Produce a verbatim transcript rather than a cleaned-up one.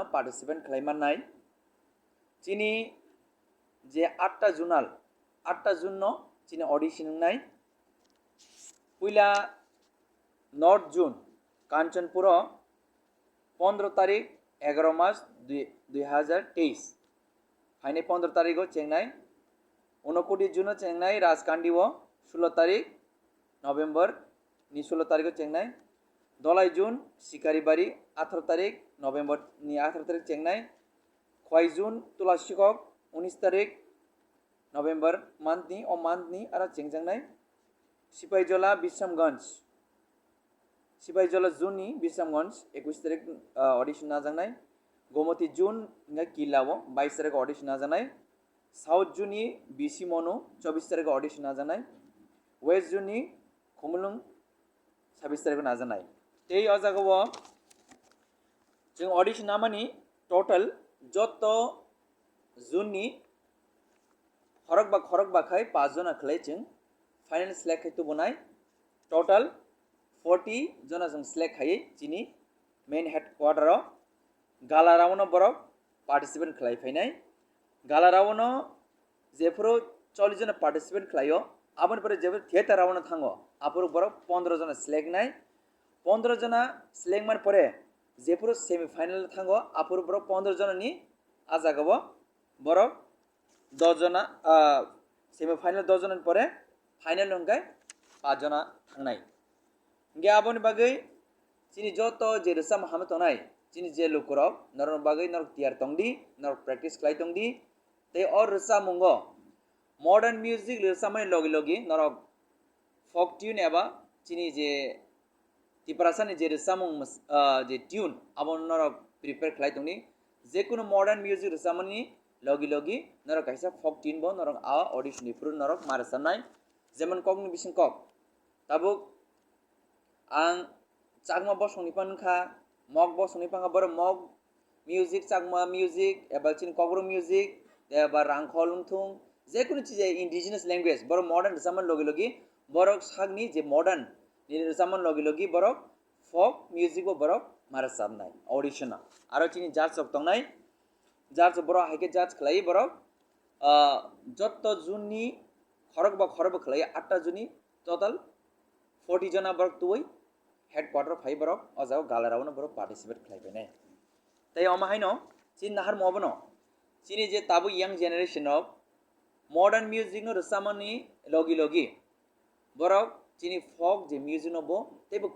participant khlai mannai. Chini je atta zonal, atta zone no chini audition wngnai. Puila North Zone, Kanchanpuro, pondro tarik, egaro mas, dui, dui hajar teis. Phainai pondro tarigo chengnai. Unokoti Zone o chengnai, Rajkandi o, sulo tarik, November ni sulo tarigo chengnai. Dolai Zone, Sikaribari, atharo tarik, November ni atharo tarik chengnai. Khwai Zone, Tulasikok, unis tarik, November month ni, o month ni aro chengjaknai. Sipaijola, Bisramganj, Sipaijola Zone ni Bisramganj, ekwis tarik, ah, audition najaknai. Gomoti Zone hingkha Killa o, bais tarik audition najaknai. South Zone ni B C Monu, chobis tarik audition najaknai. West Zone ni Khumulwng, sabis tarik najaknai. Tei o jaga o chwng audition namani total joto zone ni khorok ba khorok ba khai paanch jona khlai chwng final select khai tubunai. Total forty jona chwng select khai chini main headquarter o. Gala round o borok participant khlai phainai. Gala round o jephuru chollish jona participant khlaio, aboni pore jephuru theater round o thango, aphuru borok pondro jona select nai. Pondro jona select man pore jephuru semi final thango, aphuru borok pondro jona ni a jaga o borok dos jona, ah, semi final dos jona ni pore final hwnkhe paanch jona thangnai. Hingke aboni bagwi chini joto je rwchapmung hamwi tongnai, chini je lukurok, norokni bagwi norok tiyar tongdi, norok practice khlai tongdi. Tei o rwchapmungo modern music rwchapmani logi logi norok folk tune eba chini je Tiprasani je rwchapmung mws-, ah, je tune, abono norok prepare khlai tongdi. Jekunu modern music rwchapmani logi logi norok kaisa folk tune bo norok a audition ni phuru norok ma rwchapnai. Jemon kokni bising kok. Tabuk ang Chakma bosongni phano wngkha, Mok bosongni phano wngkha, borok Mok music, Chakma music, eba chini Kokborok music, eba Rangkhol wngthung, jekunu chija indigenous language, borok modern rwchapmani logi logi, borok sakni je modern ni rwchapmani logi logi, borok folk music bo borok ma rwchapnai audition o. Aro chini judge rok tongnai, judge rok borok hai khe judge khlai borok, ah, jotto zone ni khorok ba khorok ba khlai atta zone ni total forty jona borok tubui headquarter phai borok o jaga gala round o borok participate khlai phainai. Tei omo haino chini naharmo obono chini je tabuk young generation rok modern music no rwchapmani logi logi borok chini folk je music no bo teibo